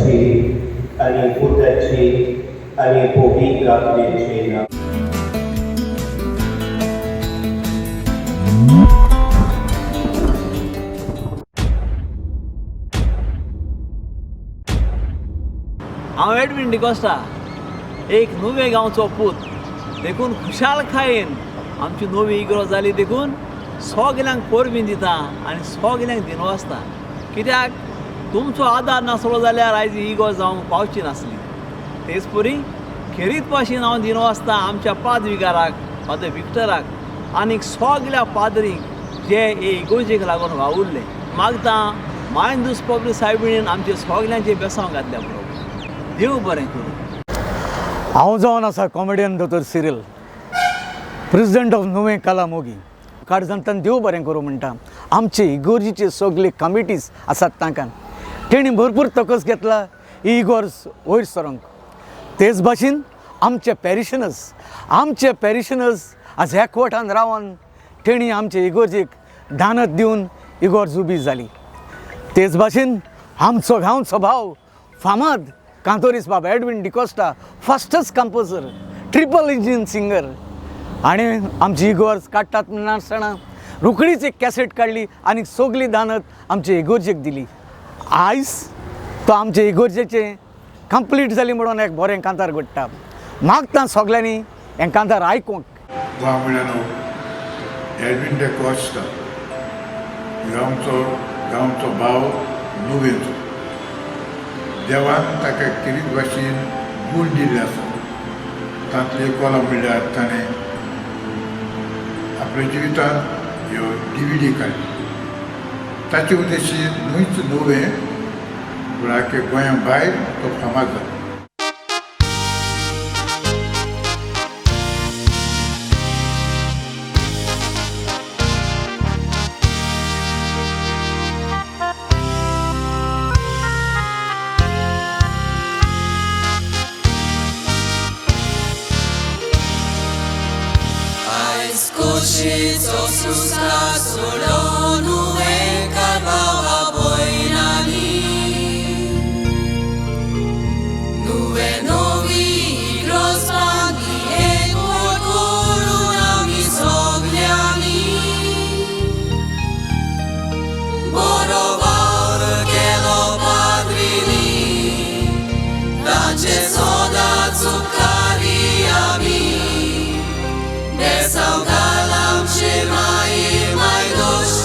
बापाची आनी पुताची आनी पवित्र आत्म्याचे नांव. हांव एडवीन डिकोस्टा, एक नुवें गांवचो पूत देखून खुशालकायेन आमची नवी इगर्ज जाली देखून सगल्यांक परबीं दिता आनी सगल्यांक दिनवासता, कित्याक तुमचो आदार नासलो जाल्यार आयज ही इगर्ज जावंक पावची नासली. तेच परी खेरीत भाशेन हांव दिनवासता आमच्या पादविगाराक फादर विक्टराक आनी सगल्या पाद्रींक जे हे इगर्जेक लागून वावुरले. मागता मायंदूस पब्लिक सायबिणीन आमचे सगल्यांचे बेसांव घातल्या बरोबर. देव बरें करूं. हांव जावन आसा कॉमेडियन दोतोर सिरील, प्रेसिडेंट ऑफ नुवें कला मोगी. काळजांतल्यान देव बरें करूं म्हणटा आमचे इगोर्जीचे सगळे कमिटीज आसात तांकां, तेणी भरपूर तकस घेतला ही इगोर्ज वयर सरोंक. तेच भाशेन आमचे पॅरिशनर्स, आमचे पॅरिशनर्स आज एकवटान रावन तेणी आमचे इगोर्जीक दानत दिवन इगोर्ज उबी जाली. तेच भाशेन आमचो गांवचो भाव फामाद कांतोरीस बाब Edwin D'Costa, fastest composer, triple engine singer, आनी आमची इगोर्ज काडटात म्हणून आसतना रोखडीच एक कॅसेट काडली आनी सगली दानत आमचे इगोर्जेक दिली. आयज तो आमचे इगोर्जेचें कंप्लीट जाली म्हणून एक बरें कांतार घडटा. मागता सगल्यांनी हें कांतार आयकूंक. भाव म्हणल्यार एडवीन डिकोस्टा, गांवचो गांवचो भाव, नुवेंचो. देवान ताका खेरीत भाशेन गूण दिल्ले आसा. तांतले कोला म्हणल्यार ताणें आपल्या जिवितांत ह्यो डिविडी काडली. ताचे उद्देशी न्हूच नुवें पूण आख्या गोंया भायर तो फामाद जालो. Kushitso suska solonu e boinani Nuve novi grozvani e korunami sogljani Borovar kelo padrini Dace soda zuccariami Besau galam ce mai mai duș.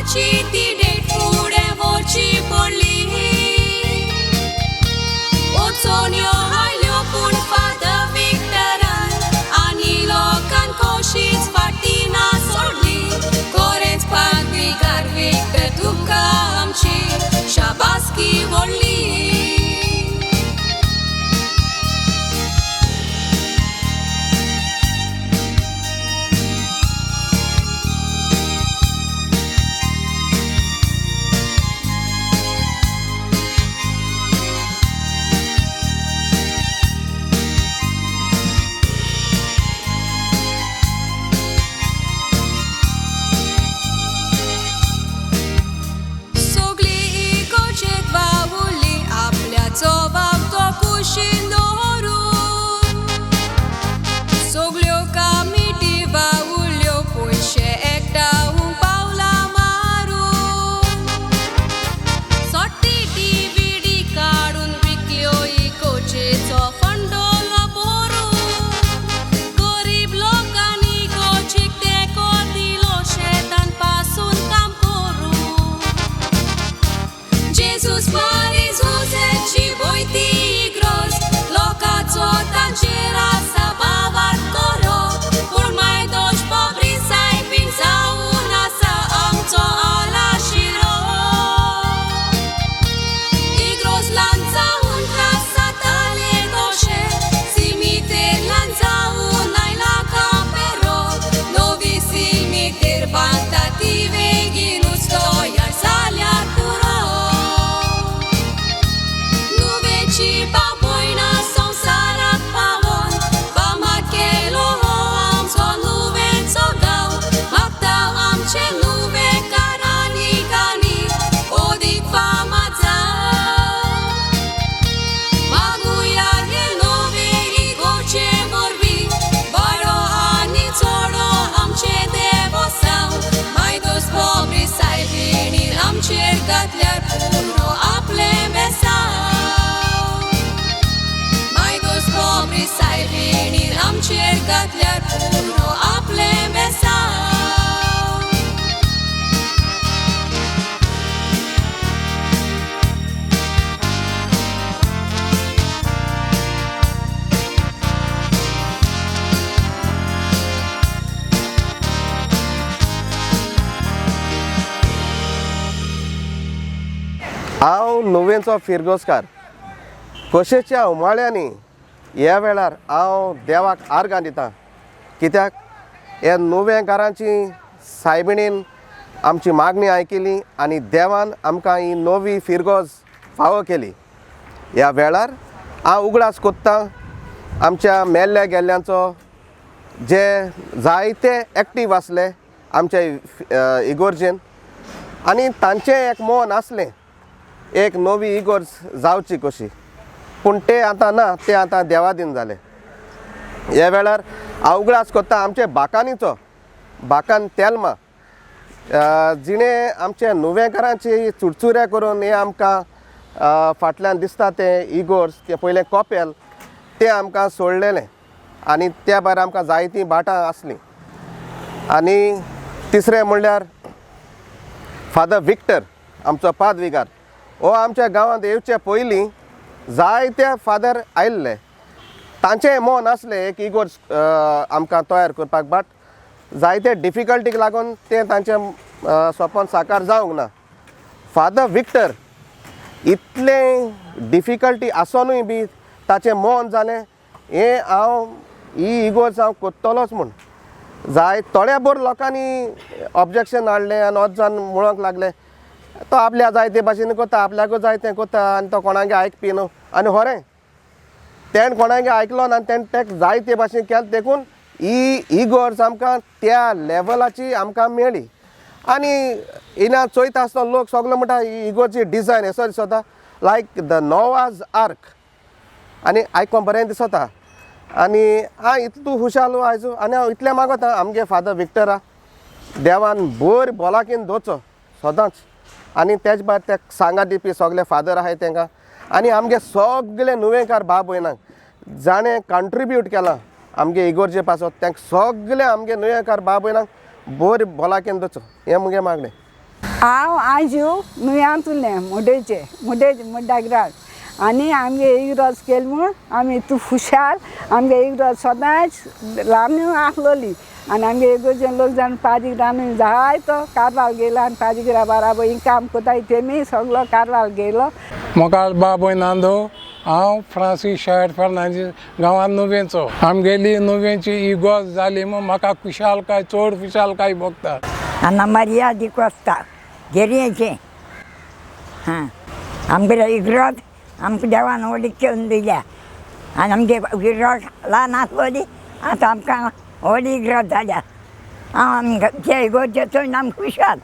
आमची ती डेट फुडें व्हरची पडली. अडचण्यो आयल्यो पूण फादर विक्टरान आनी लोकांक कशीच फाटी ना सोडली. खरेंच पाद्रीकार विक्टर तुका आमची शाबासकी व्हडली. सगळी इगर्जेक वावुरली आपल्याचो बाप तो कुशीन दवरून. सगळ्यो कामिटी वावुरल्यो पयशे एकठांय पावलां मारून. सोटी डिव्हीडी काडून विकल्यो इगर्जेचो फंडोलो भरून. गरीब लोकांनी इगर्जेक तेंको दिलो शेतान पासून काम करून. जेजूस मारी जुजेची वयती इग्रोज लोकांचो तांचेर आसा भावार्थ करो. पूण मायदोश पोब्री सायबीण जावन आसा आमचो आलाशिरो. इग्रोज ल्हान जावन त्रास जाताले तशे सिमितेर ल्हान जावन आयला कांपेरो. नवी सिमितेर बांदता ती बेगीनूच तयार जाल्यार पुरो. नुवेची बाबयणा संवसाराक पावोन फामाद केलो हो आमचो नुवेंचो गांव. मागता आमचे नुवेंकार आनी कानी ओदीक फामाद जावं. मागुया हे नवे इगर्जे वरवीं बरो आनी चोडो आमचें देवोसांव. मायदोस पोब्री सायबिणीन आमचेर घातल्यार पुरो आपलें बेसांव. मायदोस पोब्री सायबिणीन आमचेर घातल्यार पुरो आपलें बेसांव. हांव नुवेंचो फिरगोजकार. खोशेच्या उमाळ्यांनी ह्या वेळार हांव देवाक आर्गां दिता, कित्याक हे नुवेंकारांची सायबिणीन आमची मागणी आयकली आनी देवान आमकां ही नवी फिरगोज फावो केली. ह्या वेळार हांव उगडास कोत्ता आमच्या मेल्ल्या गेल्ल्यांचो, जे जायते एक्टीव आसले आमच्या इगोर्जेन आनी तांचें एक मन आसलें एक नवी इगोर्ज जावची कशी, पूण ते आतां ना, ते आतां देवादीन जाले. ह्या वेळार हांव उगडास कोत्ता आमचे बाकानीचो, बाकान तेल्मा, जिणें आमच्या नुवेंकारांची चुरचुरे करून हे आमकां फाटल्यान दिसता तें इगोर्ज, तें पयलें कॉपेल, तें आमकां सोडलेलें आनी त्या भायर आमकां जायतीं भाटां आसलीं. आनी तिसरें म्हणल्यार फादर विक्टर आमचो पादविगार, हो आमच्या गांवांत येवचे पयलीं जायते फादर आयिल्ले, तांचें मन आसलें एक इगोर्ज आमकां तयार करपाक, बट जायते डिफिकल्टीक लागून तें तांचें सपन साकार जावंक ना. फादर विक्टर इतलें डिफिकल्टी आसोनूय बी ताचें मन जालें हें हांव ही इगोर्ज हांव कोत्तलोच म्हूण. जाय थोड्या भर लोकांनी ऑब्जेक्शन हाडलें आनी ओत जावन म्हणूंक लागले तो आपल्या जाय ते भाशेन कोत्ता, आपल्याकूच जाय तें कोत्ता आनी तो कोणागे आयकपी न्हू. आनी खरें तेणें कोणागे आयकलो ना आनी तेणें तेका जाय ते भाशेन केलें, देखून ही इगोर्ज आमकां त्या लेवलाची आमकां मेळ्ळी. आनी हिंगा चोयता आसतना लोक सगळे म्हणटा ही इगोर्जी डिजायन असो दिसता लायक the Noah's arc, आनी आयकोंक बरें दिसता. आनी हांव इतलें तूं खुशाल आयज आनी हांव इतलें मागता आमगे फादर विक्टरा देवान बरी भलायकेन दवरचो सदांच, आनी तेज भायर ते सांगात दिवपी सगळे फादर आहाय तेंकां आनी आमगे सगळे नुवेंकार भाव भयणांक जाणें कंट्रिब्यूट केलां आमगे इगोर्जे पासत तेंकां सगळे आमगे नुवेंकार भाव भयणांक बरी भलायकेन दवरचो हें मुगे मागणें. हांव आजू नुयांत उरलें मुडेचे मुडे मुड्डाग्राक आनी आमगे इगरोज केली म्हूण आमी इतू खुशाल. आमगे इगरोज सदांच ल्हान आसलोली आनी आमगे इगोर्जेन लोक जाण पाजीक आमी जायतो कारवार गेलो आनी पाजीगरा बाराबर ही काम कोताय तेमी सगलो कारवार गेलो. मोगाळ बाबय नांदो. हांव फ्रांसीस शायर फर्नांडीस, गांवांत नुवेंचो. आमगेली नुवेंची इगोर्ज जाली म्हूण म्हाका खुशालकाय, चड खुशालकाय भोगता. आना मारिया डिकोस्ता, गेरयेचें. हां, आमगेले इगरोज आमकां देवान व्हडली केवन दिल्या आनी आमगे इगरोज ल्हान आसलोली, आतां आमकां व्हडली इगरोज जाल्या. हांव आमचे इगोर्जेचो आमी खुशाल.